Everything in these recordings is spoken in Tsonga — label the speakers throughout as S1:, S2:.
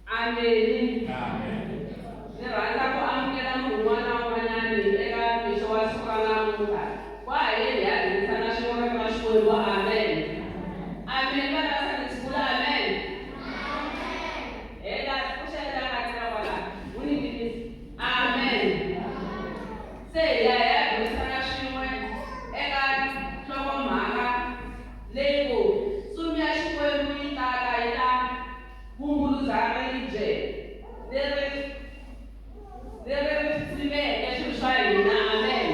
S1: Ameni. Ni rhandza ku amukela munhu un'wana na un'wanyani eka mixo wa siku ra namuntlha. Wa ha yeni hi ya dyondzisana swin'we rito ra Xikwembu. Amen. Amen. Vana va Sunday school, amen. Hela pfuxela la nga tirha kwala. N'wi ni tivisa. Amen. Se hi ya hi ya dyondzisana swin'we eka nhlokomhaka leyi ngo Ntsumi ya Xikwembu yi ta ta yi ta vumbuluza ribye leri leri ri tsimeke swilo swa hina. Amen.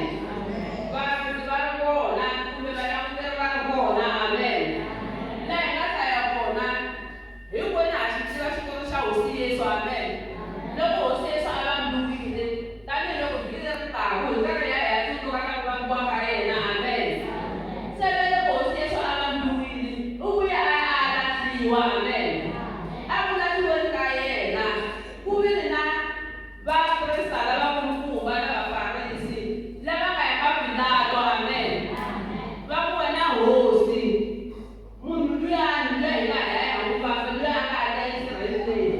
S1: Varindzi va ri kona kumbe valanguteri va ri kona. Amen. Laha hi nga hlaya kona, hinkwenu ha xi tiva xitori xa Hosi Yesu. Amen. Loko Hosi Yesu a vambiwile, tanihiloko vhiki leri taka hi karhi hi ya hi ya tsundzuka ta ku vambiwa ka yena. Amen. Se ve loko Hosi Yesu a vambiwile, u vuye a ya a ya lahliwa. Amen. A ku lahliweni ka yena, ku vile na vaprista lavakulukumba na Vafarisi lava nga ya ka Pilato. Amen. Va ku, Wena Hosi, Munhu luyani, luya hi nga ha ya hi n'wi vamba, luya a nga ta eSirheni leyi,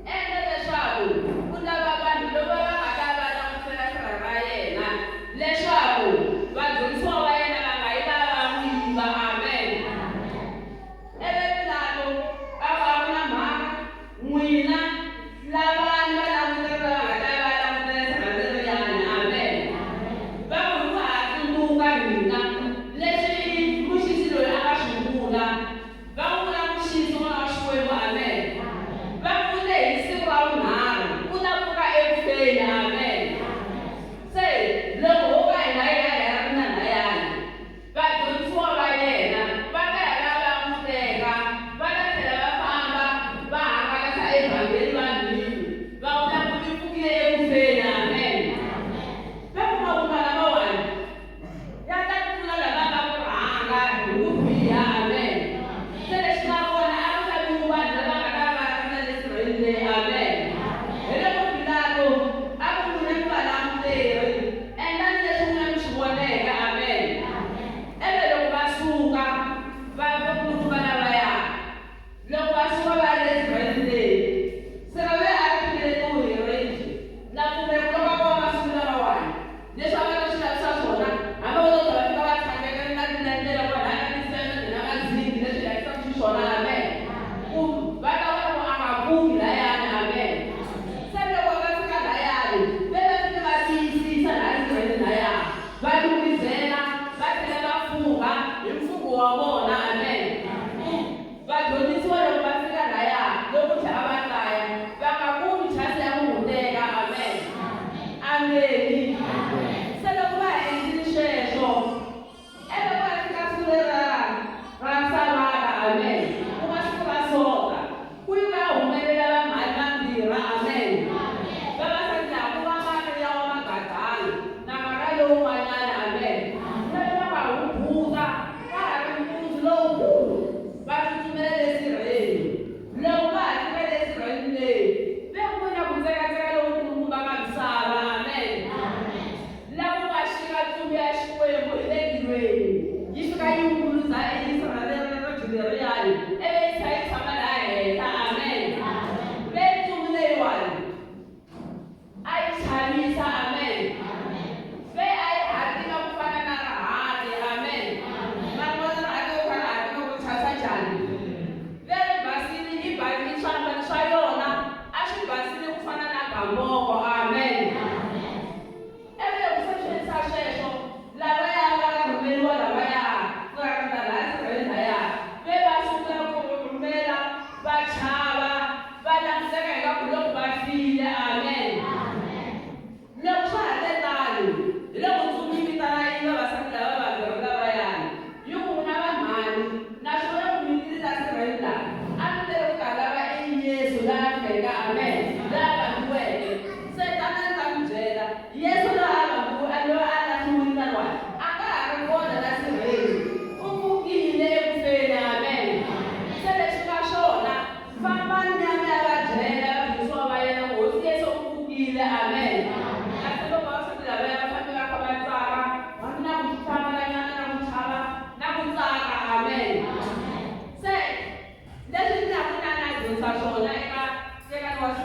S1: endla leswaku u lava vanhu lava va nga ta va langutisela sirha ra yena, leswaku vadyondzisiwa va yena va nga yi va ya va n'wi yiva. Amen. Ivi Pilato a ku, A ku na mhaka, n'wina lavani valanguteri lava nga ta ya va ya langutela sirha leriyani. Amen. Va ku, Hi ku ha tsundzuka hina leswi muxisi loyi a nga swi vula. Va n'wi vula muxisi, N'wana wa Xikwembu. Amen. Va ku, U te hi siku ra vunharhu u ta pfuka eku feni. Amen. Se loko ho ka hi nga yi hi ya hi ya ri na layani, Vadyondzisiwa va yena va ta ya va ya va n'wi teka, va ta tlhela va famba va hangalasa Evhangeli vanhwini, va vula ku i pfukile eku feni. Amen. Va ku mavunwa lamawani ya ta tlula lama nga ku rhanga hi ku biha. Amen. Se lexi nga kona a ku laviwi vanhu lava nga ta va ri na le sirheni leyi. Amen. Hiloko Pilato a ku, N'wina mi valanguteri. Endlani leswi n'wina mi swi voneke. Amen. Eve loko va suka, va vakulukumba lavaya, loko va suka va ya le sirheni leyi, sirha leyi a ri pfumeleriwi hi ribye, na pfumela ku loko a ko va masiku lamawani, leswi a va ta swi lavisa swona, hambi vo to ta va fika va tlhandlekela na tindlela ku va laya na tisemende na mazinghi leswi hi lavisaka xiswona. Amen. Ku va ta vona ku a nga pfuki layani. Amen. Se loko va fika layani, ve va fike va tiyisisa laha sirheni laya, va lunghisela, va tlhela va fungha hi mfungho wa vona. Amen. Ku vadyondzisiwa loko va fika laya, loko tlhe a va hlaya, va nga kumi chance ya ku n'wi teka. Amen. Ameni. Se loko va ha endlile sweswo, Eka ku ya fika siku leri ra, ra Savata, amen, ku nga siku ra Sonta, ku yi ku ya humelela vamhani vambirhi, amen, vavasati lava, ku nga Mariya wa Magadala na Mariya lowun'wanyana, amen, lava va nga hubuta ka ha ri mpundzu lowukulu, va tsutsumela le sirheni. Loko va ha fika le sirheni leyi, ve ku ve na ku tsekatseka lokukulukumba ka misava, amen. La ku nga xika ntsumi ya Xikwembu hi le tilweni, yi fika yi wundza eYisraele ribye leriyani, ivi yi tlhela yi tshama laha henhla. Amen. Ve ntsumi leyiwani a yi chavisa. Amen. Ve a yi hatima ku fana na rihati. Amen. Ma ri vona rihati loko kha ri hatima ku ri chavisa njhani? Ve ri basile, yi basile swiambalo swa yona a swi basile ku fana na gamboko. Amen. Ivi loko se swi endlisa sweswo, lavaya va nga rhumeriwa lavaya ku ya rindza laha sirheni laya, ve va sungula ku rhurhumela, va chava, va languteka ingaku hi loko va file. Amen. Loko swa ha te tano, hi loko ntsumi yi vitana i vavasati lava vambirhi lavayani, yi ku, N'wina va mhani, naswona loko mi tile la sirheni laha, a mi tele ku ta lava i Yesu la feke, amen, la vambiweke. Se tanani ni ta mi byela, Yesu loyi a vambiwe, a loyi a lahliwile taniwani, a nga ha ri kona la sirheni. U pfukile eku feni. Amen. Se leswi nga swona, fambani mi ya mi ya va byela vadyondzisiwa va yena ku Hosi Yesu u pfukile. Amen. Kasi loko vavasati lavaya va fambe va kha va tsaka, va ri na ku hlamalanyana na ku chava na ku tsaka. Amen. Se leswi ni ya ku na na dyondzisa swona eka ntekani wa.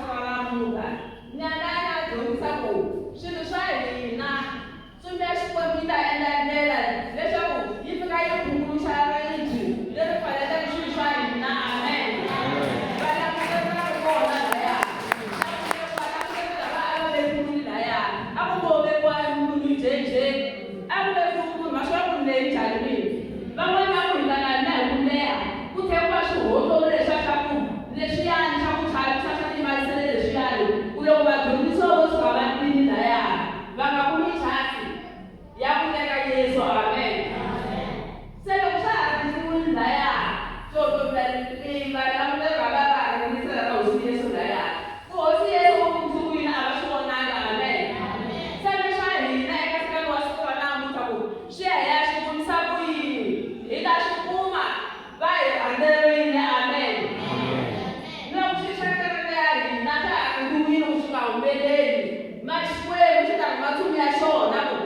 S1: ntsumi ya xona ku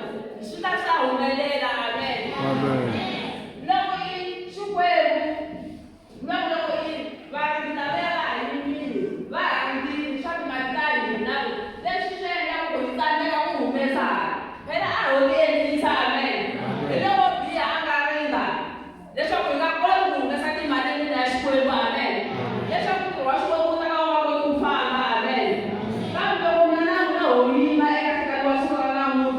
S1: swi ta swi ta humelela amen.
S2: Amen.
S1: Loko i Xikwembu loko loko i varindzi lavaya va ha yimile va ha rindzile swa timali ta hina ku leswi swi endlaka ku hi tsandzeka ku humesa phela a ho ti endlisa amen. Hi loko biha a nga rindza leswaku hi nga koti ku humesa timali leti ya Xikwembu amen. Leswaku ntirho wa Xikwembu wu ta ka wu nga koti ku famba amen. Kambe loko mina na n'wina ho yima eka nhlekani wa siku ra namuntlha.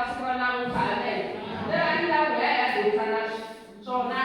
S1: siku ra namuntlha. Amen. Leri a ni lava ku hi ya hi ya dyondzisana swona.